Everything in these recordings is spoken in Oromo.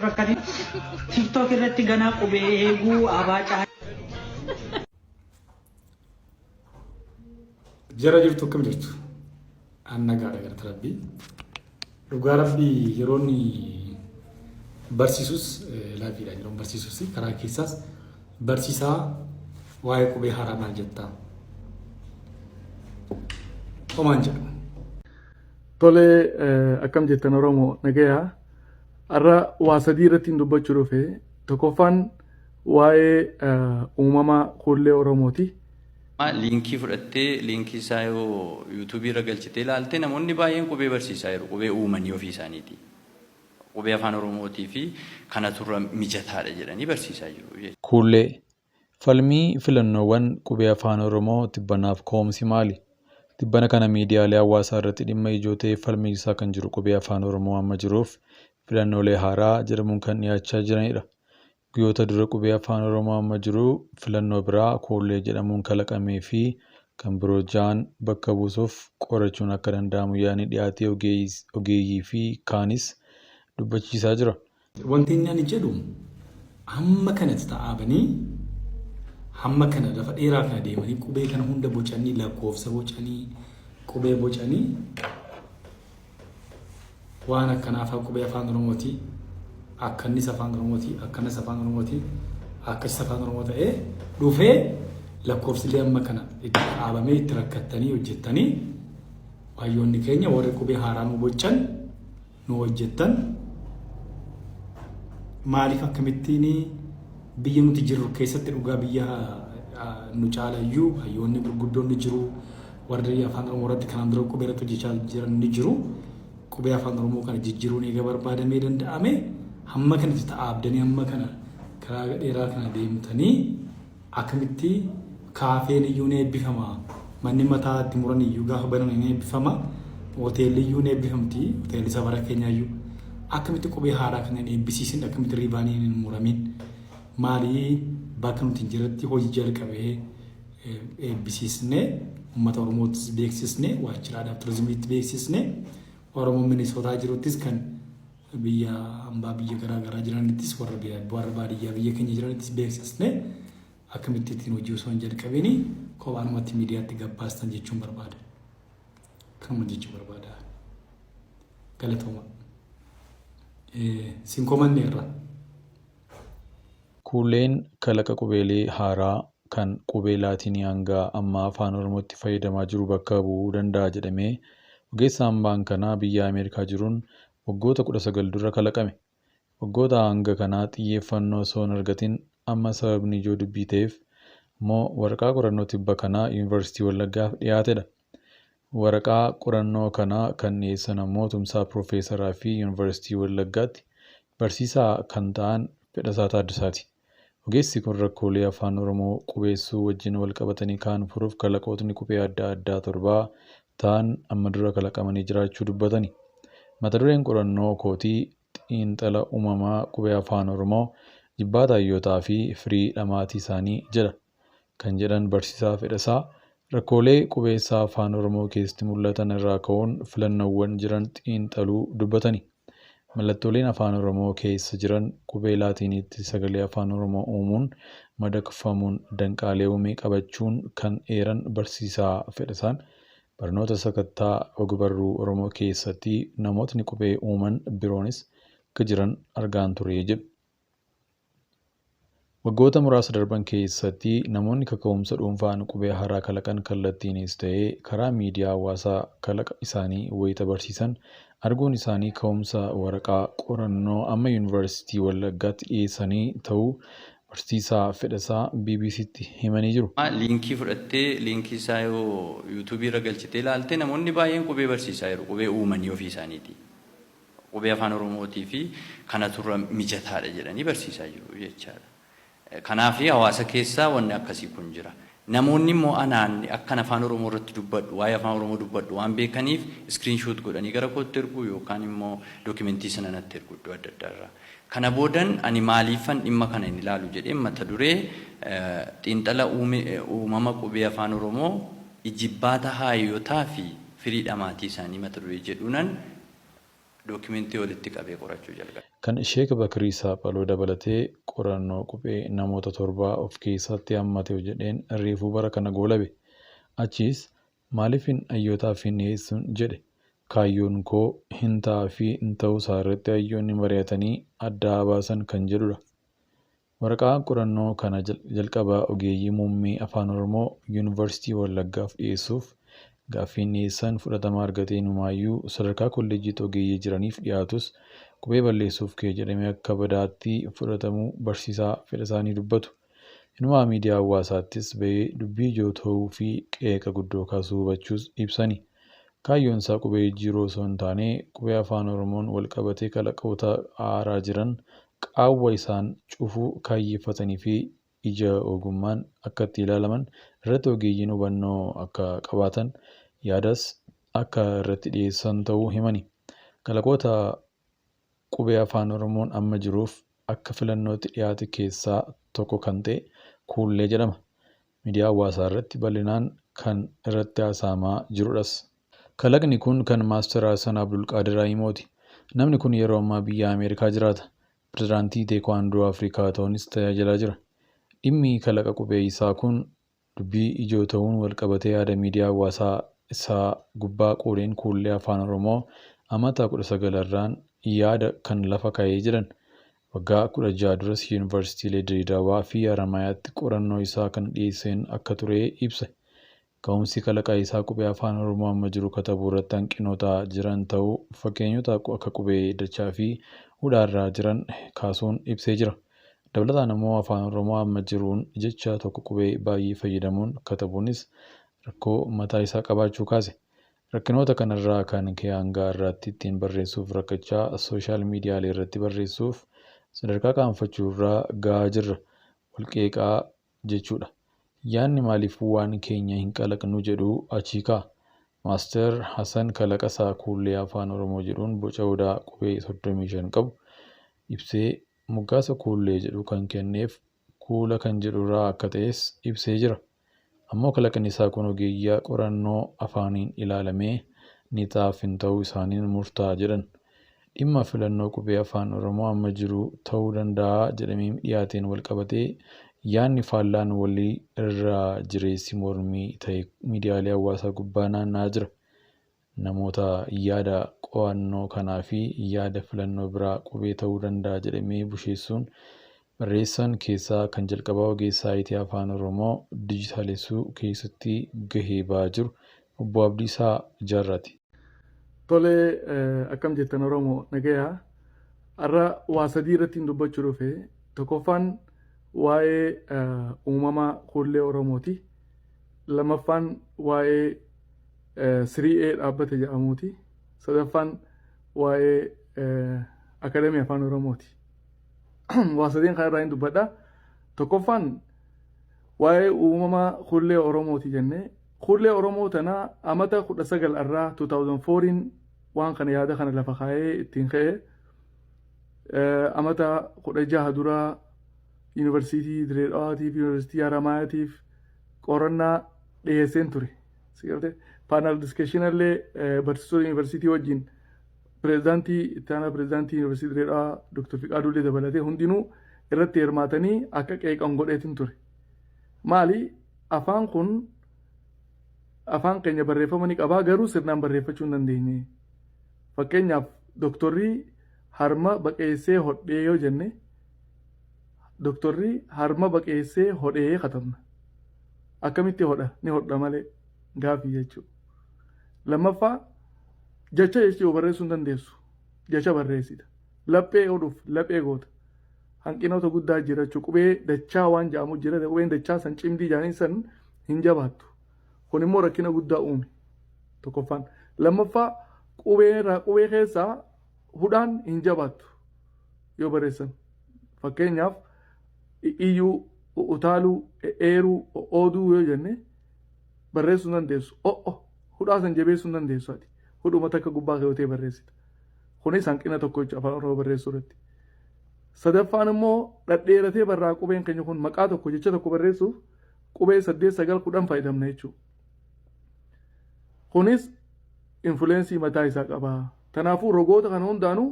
Rakkatin TikTok irratti ganaa qubee eeguu abaa caa. Jara jirtu akkam jirtu? An nagaadha galata rabbii. Dhugaa rabbii yeroon barsiisus laafiidhaan yeroon barsiisus karaa keessaas barsiisaa waa'ee qubee haaraa maal jettaa? Homaan jedhu. Tole akkam jettan Oromoo nagayaa har'a waa sadii irratti hin dubbachuu dhufe tokkoffaan waa'ee uumama kuullee Oromooti. Liinkii fudhattee liinkii isaa yoo yuutuubii irra galchitee ilaalte namoonni baay'een qubee barsiisaa jiru. Qubee uumanii ofii isaaniitii. Qubee afaan Oromootii fi kanatu irra mijataadha jedhanii barsiisaa jiru. Kuullee. Falmii filannoowwan qubee Afaan Oromoo tibbanaaf ka'umsi maali? Tibbana kana miidiyaalee hawaasaa irratti dhimma ijoo ta'ee falmisiisaa kan jiru qubee Afaan Oromoo amma jiruuf filannoolee haaraa jedhamuun kan dhiyaachaa jiranidha. Guyyoota dura qubee Afaan Oromoo amma jiru filannoo biraa Kuullee jedhamuun kalaqamee fi kan biroo ja'an bakka buusuuf qorachuun akka danda'amu yaadni dhiyaatee ogeeyyii fi kaanis dubbachiisaa jira. Wanti inni ani jedhu hamma kanatti ta'aabanii hamma kana lafa dheeraa kana deemanii qubee kana hunda bocanii lakkoofsa bocanii qubee bocanii waan akkanaa fa'aa qubee afaan Oromooti akkannis afaan Oromooti akkanas afaan Oromooti akkasis afaan Oromoo ta'ee dhufee lakkoofsillee amma kana itti dhaabamee itti rakkattanii hojjettanii hayyoonni keenya warri qubee haaraa nu bocan nu hojjettan maaliif akkamittiin biyya nuti jirru keessatti dhugaa biyya nu caalayyuu hayyoonni gurguddoon ni jiru warri afaan oromoo irratti kanaan dura qubee irratti hojjechaa jiran ni jiru qubee afaan oromoo kana jijjiiruun eega barbaadamee danda'ame hamma kanatti ta'aabdanii hamma kana karaa dheeraa kana deemtanii akkamitti kaafeen iyyuu ni eebbifama manni mataa itti muran iyyuu gaafa banan ni eebbifama hoteelli iyyuu ni eebbifamti hoteelli safara keenyaa iyyuu akkamitti qubee haaraa kana hin eebbisiisin akkamitti riivaaniin hin muramin maalii bakka nuti hin jirretti hojii jalqabee eebbisiisne uummata Oromootis beeksisne waajjira aadaa fi turizimiitti beeksisne Oromoo Minisootaa jiruttis kan biyya hambaa biyya garaa garaa jiranittis warra warra baadiyyaa biyya keenya jiranittis beeksisne akkamitti ittiin hojii osoo hin jalqabini kophaanumatti miidiyaatti gabbaastan jechuun barbaada. Kanuma jechuu barbaada. Galatooma. Sin komanne irra. Kuulleen kalaqa qubeelee haaraa kan qubee Laatinii hanga ammaa Afaan Oromootti fayyadamaa jiru bakka bu'uu danda'a jedhamee ogeessa hambaan kanaa biyya Ameerikaa jiruun waggoota 19 dura kalaqame. Waggoota hanga kanaa xiyyeeffannoo osoo hin argatin amma sababni ijoo dubbii ta'eef ammoo waraqaa qorannoo tibba kana Yuunivarsiitii Wallaggaaf dhiyaatedha. Waraqaa qorannoo kana kan dhiyeessan ammoo Tumsaa Piroofeesaraa fi Yuunivarsiitii Wallaggaatti barsiisaa kan ta'an Fedhasaa Taaddasaati. Ogeessi kun rakkoolee Afaan Oromoo qubeessuu wajjin walqabatanii ka'an furuuf kalaqootni qubee adda addaa torbaa ta'an amma dura kalaqamanii jiraachuu dubbatani. Mata dureen qorannoo kootii Xiinxala Uumamaa Qubee Afaan Oromoo, Jibbaata Hayyootaa fi Firii Dhamaatii Isaanii jedha. kan jedhan Barsiisaa Fedhasaa, rakkoolee qubeessaa Afaan Oromoo keessatti mul'atan irraa ka'uun filannoowwan jiran xiinxaluu dubbatani. Mallattooleen Afaan Oromoo keessa jiran qubee Laatiiniitti sagalee Afaan Oromoo uumuun madaqfamuun danqaalee uume qabachuun kan eeran Barsiisaa Fedhasaan, barnoota sakattaa ogbarruu Oromoo keessatti namootni qubee uuman biroonis akka jiran argaan ture jedhu. Waggoota muraasa darban keessatti namoonni kaka'umsa dhuunfaan qubee haaraa kalaqan kallattiinis ta'ee karaa miidiyaa hawaasaa kalaqa isaanii wayita barsiisan arguun isaanii ka'umsa waraqaa qorannoo amma Yuunivarsiitii Wallaggaatti dhiyeessanii ta'uu Barsiisaa Fedhasaa BBCtti himanii jiru. Liinkii fudhattee liinkii isaa yoo yuutuubii irra galchitee ilaalte namoonni baay'een qubee barsiisaa jiru. Qubee uumanii ofii isaaniitii. Qubee Afaan Oromootii fi kanatu irra mijataadha jedhanii barsiisaa jiru jechaadha. Kanaaf hawaasa keessa wanni akkasii kun jira. Namoonni immoo anaan akkan Afaan Oromoo irratti dubbadhu, waa'ee Afaan Oromoo dubbadhu waan beekaniif screenshot godhanii gara kootti ergu yookaan immoo dookimentii sana natti ergu iddoo adda addaa irraa. Kana boodan ani maaliifan dhimma kana hin ilaalu jedheen mata duree Xiinxala Uumama Qubee Afaan Oromoo Ijibbaata Haayyotaa fi Firii Dhamaatii Isaanii mata duree jedhuunan Dookimentii walitti qabee qorachuu jalqabe. Kan Sheek Bakrii Saaphaloo dabalatee qorannoo qubee namoota torbaa of keessatti hammate hojjedheen reefuu bara kana goolabe. Achiis maaliifin hayyootaaf hin dhiyeessun jedhe. Kaayyoon koo hin ta'aa fi hin ta'uusaa irratti hayyoonni mari'atanii adda haa baasan kan jedhudha. Waraqaa qorannoo kana jalqaba ogeeyyii muummee Afaan Oromoo Yuunivarsiitii Wallaggaaf dhiyeessuuf gaaffiin dhiyeessan fudhatama argatee inumaayyuu sadarkaa kolleejjiitti ogeeyyii jiraniif dhiyaatus qubee balleessuuf ka'e jedhamee akka badaatti fudhatamuu barsiisaa Fedhasaanii dubbatu. Inumaa miidiyaa hawaasaattis bahee dubbii ijoo ta'uu fi qeeqa guddoo kaasuu hubachuus ibsani. Kaayyoon isaa qubee jijjiiruu osoo hin taane qubee Afaan Oromoon wal qabatee kalaqoota haaraa jiran qaawwa isaan cufuu kaayyeffatanii fi ija ogummaan akka itti ilaalaman irratti ogeeyyiin hubannoo akka qabaatan yaadas akka irratti dhiyeessan ta'uu himani. Kalaqoota qubee Afaan Oromoon amma jiruuf akka filannootti dhiyaate keessaa tokko kan ta'e Kuullee jedhama. Miidiyaa hawaasaa irratti bal'inaan kan irratti haasa'amaa jirudhas. Kalaqni kun kan Maaster Hasan Abdulqaadir Ahimooti. Namni kun yeroo ammaa biyya Ameerikaa jiraata. Pirezidaantii Teekwaandoo Afrikaa ta'uunis tajaajilaa jira. Dhimmi kalaqa qubee isaa kun dubbii ijoo ta'uun walqabatee yaada miidiyaa hawaasaa isaa gubbaa qoodeen Kuullee Afaan Oromoo amata 19 irraan yaada kan lafa kaa'ee jedhan. Waggaa 16 duras Yuunivarsiitiilee Dirreedawaa fi Haramayaatti qorannoo isaa kan dhiyeesseen akka ture ibse. Ka'umsi kalaqa isaa qubee Afaan Oromoo amma jiru katabuu irratti hanqinoota jiran ta'uu fakkeenyota akka qubee dachaa fi hudhaarraa jiran kaasuun ibsee jira. Dabalataan immoo Afaan Oromoo amma jiruun jecha tokko qubee baay'ee fayyadamuun katabuunis rakkoo mataa isaa qabaachuu kaase. Rakkinoota kanarraa kan ka'e hanga har'aatti ittiin barreessuuf rakkachaa sooshaal miidiyaalee irratti barreessuuf sadarkaa qaanfachuurraa gahaa jirra. Walqeeqaa jechuudha. Yaadni maaliif waan keenya hin kalaqnu jedhu achii ka'a. Maaster Hasan kalaqa isaa Kuullee Afaan Oromoo jedhuun boca odaa qubee 35 qabu ibsee moggaasa Kuullee jedhu kan kenneef kuula kan jedhurraa akka ta'es ibsee jira. Ammoo kalaqni isaa kun ogeeyyaa qorannoo afaaniin ilaalamee ni ta'aaf hin ta'uu isaaniin murtaa'a jedhan. Dhimma filannoo qubee Afaan Oromoo amma jiru ta'uu danda'a jedhamee dhiyaateen walqabatee yaadni faallaan walii irraa jireessi mormii ta'e miidiyaalee hawaasaa gubbaa naanna'aa jira. Namoota yaada qo'annoo kanaa fi yaada filannoo biraa qubee ta'uu danda'a jedhamee busheessuun barreessan keessaa kan jalqabaa ogeessa IT Afaan Oromoo dijitaalessuu keessatti gahee ba'aa jiru Obbo Abdiisaa Jaarraati. Tole, akkam jettan Oromoo, nagayaa? Har'a waa sadii irratti hin dubbachuu dhufe. Tokkoffaan waa'ee uumama Kuullee Oromooti. Lammaffaan waa'ee 3A dhaabbata jedhamuuti. Sadaffaan waa'ee Akademii Afaan Oromooti. Waa sadeen kana irraa hin dubbadha. Tokkoffaan waa'ee uumama Kuullee Oromooti jennee, Kuullee Oromoo tana amata 19 irraa 2004 waan kana yaada kana lafa kaa'ee ittiin ka'e. Amata 16 dura Yuunivarsiitii Dirree Dhawaatiif, Yuunivarsiitii Haramaayatiif qorannaa dhiyeesseen ture. Si galtee? Panel discussion illee barsiisota yuunivarsiitii wajjin, pireezidaantii, itti aanaa pireezidaantii Yuunivarsiitii Dirree Dhawaa Dr. Fiqaaduu illee dabalatee hundinuu irratti hirmaatanii akka qeeqan godheetin ture. Maali, afaan kun afaan keenya barreeffama ni qabaa, garuu sirnaan barreeffachuu hin dandeenye. Fakkeenyaaf, doktorri harma baqeessee hodhee yoo jenne, doktorri harma baqeessee hodhee katabna. Akkamitti hodha? Ni hodha malee gaafii jechuudha. Lammaffaa, jecha jechuu barreessuu hin dandeessu. Jecha barreessita. Laphee hodhuuf laphee goota. Hanqinoota guddaa jira jechuudha. Qubee dachaa waan jedhamu jira. Qubeen dachaa san cimdii jedhanii san hin jabaattu. Kun immoo rakkina guddaa uume. Tokkoffaan. Lammaffaa, qubee irraa qubee keessaa hudhaan hin jabaattu yoo barreessan. Fakkeenyaaf, iyyuu, utaaluu, eeruu, ooduu yoo jenne barreessuu hin dandeessu. O'o hudhaa san jabeessuu hin dandeessu ati. Hudhuma takka gubbaa keewwatee barreessita. Kunis hanqina tokko jechuudha Afaan Oromoo barreessuu irratti. Sadaffaan immoo dhadheeratee barraa qubeen keenya kun. Maqaa tokko, jecha tokko barreessuuf qubee saddeet, sagal, 10 fayyadamna jechuudha. Kunis influence mataa isaa qaba. Kanaafuu rogoota kana hundaanuu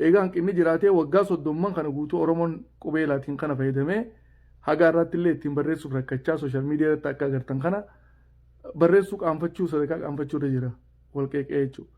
egaa hanqinni jiraatee waggaa 30n kana guutuu Oromoon qubee Laatiin kana fayyadamee haga har'aatti illee ittiin barreessuuf rakkachaa, social media irratti akka agartan kana barreessuu qaanfachuu, sadarkaa qaanfachuu irra jira wal qeeqee jechuudha.